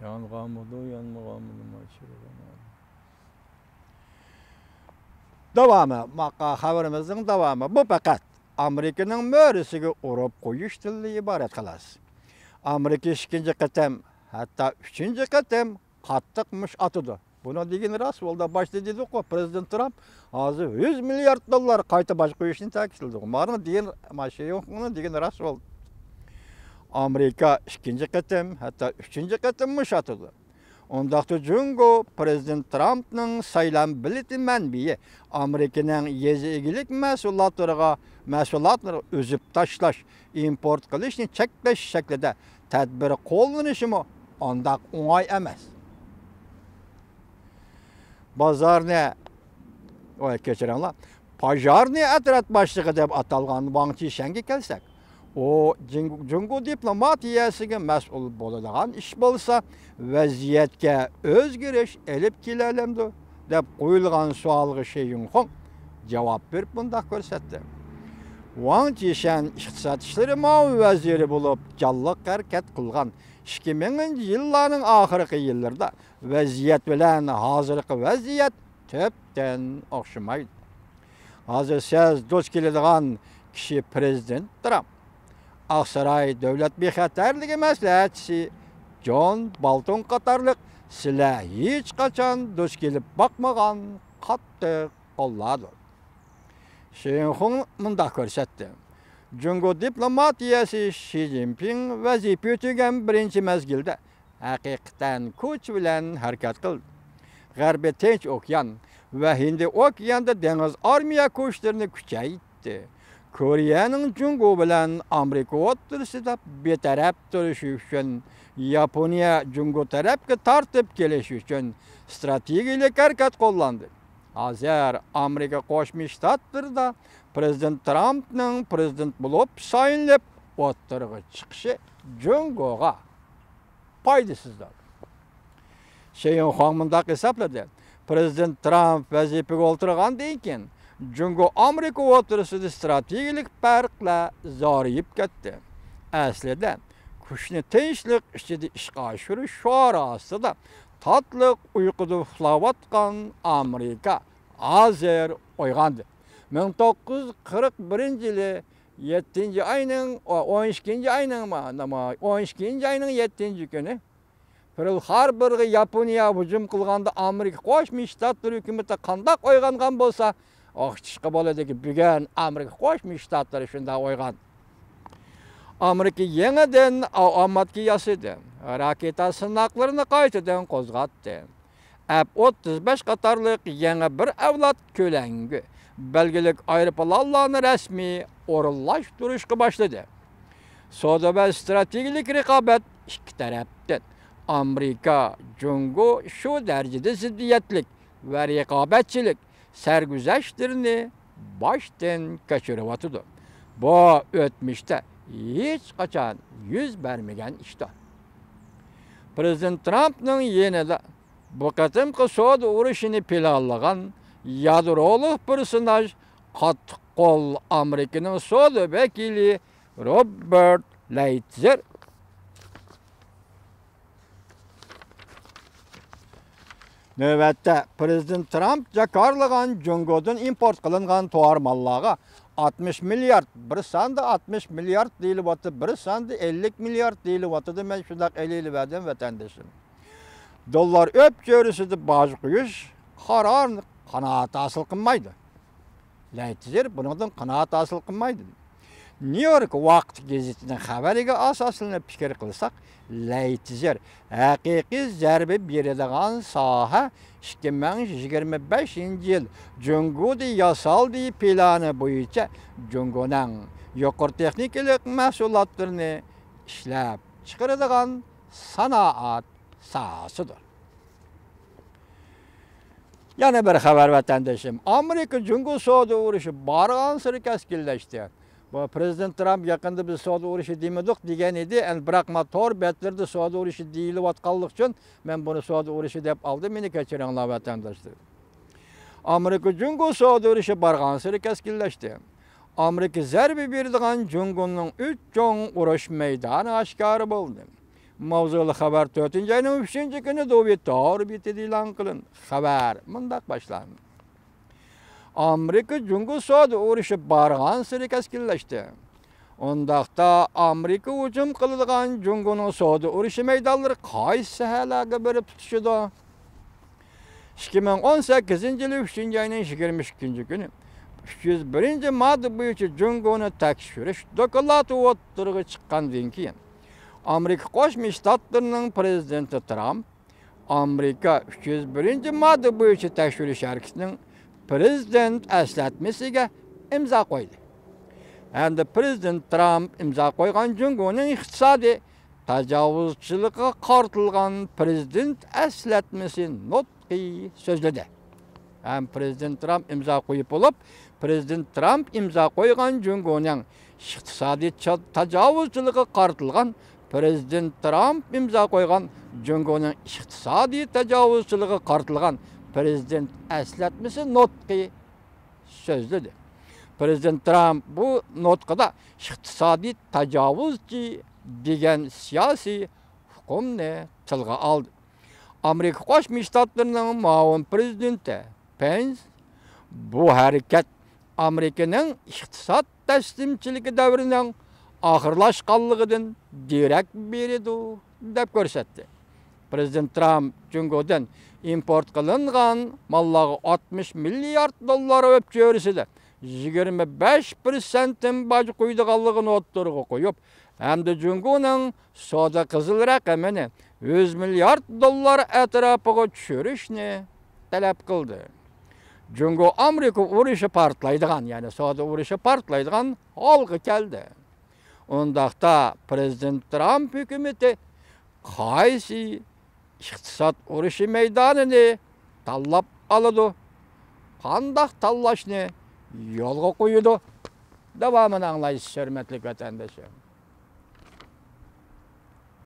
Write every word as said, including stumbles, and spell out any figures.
يانغانمىدۇ، يانمىغانمىدۇ، ماچىلىغان. داۋامى، ماقا خەۋىرىمىزنىڭ داۋامى. بۇ پەقەت ئامېرىكىنىڭ مۈرىسىگە ئۇرۇپ قويۇشتىنلا ئىبارەت، خالاس. ئامېرىكا ئىككىنچى قېتىم، ھەتتا ئۈچىنچى قېتىم قاتتىق مۇش ئاتىدۇ. بۇنىڭ دېگىنى راست بولدى. باشتا دېدۇققۇ، پىرېزىدېنت ترامپ ھازىر يۈز مىليارد دوللار قايتا باج قويۇشنى تەكىتلىدى. مانا دېگەن، ما شى يىنفېڭنىڭ دېگىنى راست بولدى. ئامېرىكا ئىككىنچى قېتىم، ھەتتا ئۈچىنچى قېتىم مۇش ئاتىدۇ. ئۇنداقتا جۇڭگو پىرېزىدېنت ترامپنىڭ سايلام بېلىتى مەنبىيى ئامېرىكىنىڭ يېزا ئىگىلىك مەھسۇلاتلىرىغا، مەھسۇلاتلىرىغا ئۈزۈپ تاشلاش، ئىمپورت قىلىشنى چەكلەش شەكلىدە تەدبىر قوللىنىشىمۇ ئانداق ئوڭاي ئەمەس. بازارنى، ۋاي، كەچۈرۈڭلار، پاژارنى ئەترەت باشلىقى دەپ ئاتالغان ۋاڭ چىشەنگە كەلسەك، ئۇ جىڭ-، جۇڭگو دىپلوماتىيەسىگە مەسئۇل بولىدىغان ئىش بولسا، ۋەزىيەتكە ئۆزگىرىش ئېلىپ كېلەلەمدۇ؟ دەپ قويۇلغان سوئالغا شى يىنفېڭ جاۋاب بېرىپ مۇنداق كۆرسەتتى. ۋاڭ چىشەن ئىقتىساد ئىشلىرى مۇئاۋىن ۋەزىرى بولۇپ جانلىق ھەرىكەت قىلغان. ئىككى مىڭىنچى يىللارنىڭ ئاخىرقى يىللىرىدا ۋەزىيەت بىلەن ھازىرقى ۋەزىيەت تۈپتىن ئوخشىمايدۇ. ھازىر سىز دۇچ كېلىدىغان كىشى پىرېزىدېنت ترامپ. ئاقساراي دۆلەت بىخەتەرلىكى مەسلىھەتچىسى جون بولتون قاتارلىق سىلەر ھېچقاچان دۇچ كېلىپ باقمىغان قاتتىق قوللاردۇر. شى يىنفېڭ مۇنداق كۆرسەتتى. جۇڭگو دىپلوماتىيەسى شى جىنپىڭ ۋەزىپە ئۆتىگەن بىرىنچى مەزگىلدە ھەقىقەتەن كوچا بىلەن ھەرىكەت قىلدى. غەربىي تىنچ ئوكيان ۋە ھىندىي ئوكياندا دېڭىز ئارمىيە كۇچلىرىنى كۈچەيتتى. كورېيەنىڭ جۇڭگو بىلەن ئامېرىكا ئوتتۇرىسىدا بىتەرەپ تۇرۇشى ئۈچۈن ياپونىيە جۇڭگو تەرەپكە تارتىپ كېلىش ئۈچۈن ئىستراتېگىيەلىك ھەرىكەت قوللاندى. ھازىر ئامېرىكا قوشما شتاتلىرىدا پىرېزىدېنت ترامپنىڭ پىرېزىدېنت بولۇپ سايلىنىپ ئوتتۇرىغا چىقىشى جۇڭگوغا پايدىسىزدۇر. شى يىنفېڭ مۇنداق ھېسابلىدى، پىرېزىدېنت ترامپ ۋەزىپىگە ئولتۇرغاندىن كېيىن، جۇڭگو ئامېرىكا ئوتتۇرىسىدا ئىستراتېگىيەلىك پەرقلەر زورىيىپ كەتتى. ئەسلىدە، كۈچنى تىنچلىق ئىچىدە ئىشقا ئاشۇرۇش شوئارى ئاستىدا تاتلىق ئۇيقۇدا ئۇخلاۋاتقان ئامېرىكا ھازىر ئويغاندى. مىڭ توققۇز يۈز قىرىق بىرىنچى يىلى يەتتىنچى ئاينىڭ، ئون ئىككىنچى ئاينىڭ، ما-، ما-، ئون ئىككىنچى ئاينىڭ يەتتىنچى كۈنى پېرل خاربورغا ياپونىيە ھۇجۇم قىلغاندا ئامېرىكا قوشما شتاتلىرى ھۆكۈمىتى قانداق ئويغانغان بولسا، ئوخشىتىشقا بولىدۇكى، بۈگۈن ئامېرىكا قوشما شتاتلىرى شۇنداق ئويغان. ئامېرىكا يېڭىدىن ئاۋاماتكا ياسىدى، راكېتا سىناقلىرىنى قايتىدىن قوزغاتتى. ئەپ ئوتتۇز بەش قاتارلىق يېڭى بىر ئەۋلاد كۆلەڭگە بەلگىلىك ئايروپىلانلارنى رەسمىي ئورۇنلاشتۇرۇشقا باشلىدى. سودا ۋە ئىستراتېگىيەلىك رىقابەت ئىككى تەرەپتىن ئامېرىكا، جۇڭگو شۇ دەرىجىدە زىددىيەتلىك ۋە رىقابەتچىلىك، سەرگۈزەشتلىرىنى باشتىن كەچۈرۈۋاتىدۇ. بۇ ئۆتمۈشتە ھېچقاچان يۈز بەرمىگەن ئىشتۇر. پىرېزىدېنت ترامپنىڭ يېنىدا بۇ قېتىمقى سودا ئۇرۇشىنى پىلانلىغان يادرولۇق پېرسوناژ قاتتىق قول ئامېرىكىنىڭ سودا ۋەكىلى روبېرت لەيتزېر. نۆۋەتتە پىرېزىدېنت ترامپ جاكارلىغان جۇڭگودىن ئىمپورت قىلىنغان تاۋار ماللارغا ئاتمىش مىليارد، بىر ساندا ئاتمىش مىليارد دېيىلىۋاتىدۇ، بىر ساندا ئەللىك مىليارد دېيىلىۋاتىدۇ، مەن شۇنداق ئېلىۋەردىم ۋەتەندىشىم. دوللار ئۆپچۆرىسىدە باج قويۇش قارارىنى قانائەت ھاسىل قىلمايدۇ. لەيتزېر بۇنىڭدىن قانائەت ھاسىل قىلمايدۇ. نيۇ يورك ۋاقىت گېزىتىنىڭ خەۋىرىگە ئاساسلىنىپ پىكىر قىلساق، لەيتزېر ھەقىقىي زەربە بېرىدىغان ساھە ئىككى مىڭ يىگىرمە بەشىنچى يىل جۇڭگودا ياسالدى پىلانى بويىچە جۇڭگونىڭ يۇقىرى تېخنىكىلىق مەھسۇلاتلىرىنى ئىشلەپ چىقىرىدىغان سانائەت ساھەسىدۇر. يەنە بىر خەۋەر، ۋەتەندىشىم. ئامېرىكا جۇڭگو سودا ئۇرۇشى بارغانسېرى كەسكىنلەشتى. بۇ پىرېزىدېنت ترامپ يېقىندا بىز سودا ئۇرۇشى دېمىدۇق دېگەن ئىدى. ئەمدى بىراق ما تور بەتلىرىدە سودا ئۇرۇشى دېيىلىۋاتقانلىقى ئۈچۈن مەن بۇنى سودا ئۇرۇشى دەپ ئالدىم. مېنى كەچۈرۈڭلار، ۋەتەنداشلار. ئامېرىكا جۇڭگو سودا ئۇرۇشى بارغانسېرى كەسكىنلەشتى. ئامېرىكا زەربە بېرىدىغان جۇڭگونىڭ ئۈچ چوڭ ئۇرۇش مەيدانى ئاشكارا بولدى. ماۋزۇلۇق خەۋەر تۆتىنچى ئاينىڭ ئۈچىنچى كۈنى دۇۋى تور بېتىدە ئېلان قىلىندى. خەۋەر مۇنداق باشلاندى. ئامېرىكا جۇڭگو سودا ئۇرۇشى بارغانسېرى كەسكىنلەشتى. ئۇنداقتا ئامېرىكا ھۇجۇم قىلىدىغان جۇڭگونىڭ سودا ئۇرۇشى مەيدانلىرى قايسى ساھەلەرگە بېرىپ تۇتىشىدۇ؟ ئىككى مىڭ ئون سەككىزىنچى يىلى ئۈچىنچى ئاينىڭ يىگىرمە ئىككىنچى كۈنى ئۈچ يۈز بىرىنچى ماددا بويىچە جۇڭگونى تەكشۈرۈش دوكلاتى ئوتتۇرىغا چىققاندىن كېيىن، ئامېرىكا قوشما شتاتلىرىنىڭ پرېزىدېنتى ترامپ ئامېرىكا ئۈچ يۈز بىرىنچى ماددا بويىچە تەكشۈرۈش ھەرىكىتىنىڭ پرېزىدېنت ئەسلەتمىسىگە ئىمزا قويدى ھەمدە پرېزىدېنت ترامپ ئىمزا قويغان جۇڭگونىڭ ئىقتىسادىي تاجاۋۇزچىلىقىغا قارىتىلغان پرېزىدېنت ئەسلەتمىسى نۇتقى سۆزلىدى. ھەم پرېزىدېنت ترامپ ئىمزا قويۇپ بولۇپ، پرېزىدېنت ترامپ ئىمزا قويغان جۇڭگونىڭ ئىقتىسادىي چا-، تاجاۋۇزچىلىقىغا قارىتىلغان، پرېزىدېنت ترامپ ئىمزا قويغان جۇڭگونىڭ ئىقتىسادىي تاجاۋۇزچىلىقىغا قارىتىلغان پرېزىدېنت ئەسلەتمىسى نۇتقى سۆزلىدى. پرېزىدېنت ترامپ بۇ نۇتقىدا ئىقتىسادىي تاجاۋۇزچى دېگەن سىياسىي ئۇقۇمنى تىلغا ئالدى. ئامېرىكا قوشما شتاتلىرىنىڭ مۇئاۋىن پرېزىدېنتى پېنس بۇ ھەرىكەت ئامېرىكىنىڭ ئىقتىساد تەسلىمچىلىكى دەۋرىنىڭ ئاخىرلاشقانلىقىدىن دېرەك بېرىدۇ، دەپ كۆرسەتتى. پرېزىدېنت ترامپ جۇڭگودىن ئىمپورت قىلىنغان ماللارغا ئاتمىش مىليارد دوللار مۆلچىرىسىدە يىگىرمە بەش پىرسەنتتىن باج قويىدىغانلىقىنى ئوتتۇرىغا قويۇپ، ھەمدە جۇڭگونىڭ سودا قىزىل رەقىمىنى يۈز مىليارد دوللار ئەتراپىغا چۈشۈرۈشنى تەلەپ قىلدى. جۇڭگو ئامېرىكا ئۇرۇشى پارتلايدىغان، يەنى سودا ئۇرۇشى پارتلايدىغان ھالغا كەلدى. ئۇنداقتا پرېزىدېنت ترامپ ھۆكۈمىتى قايسى ئىقتىساد ئۇرۇشى مەيدانىنى تاللاپ ئالىدۇ؟ قانداق تاللاشنى يولغا قويىدۇ؟ داۋامىنى ئاڭلايسىز، ھۆرمەتلىك ۋەتەندىشىم.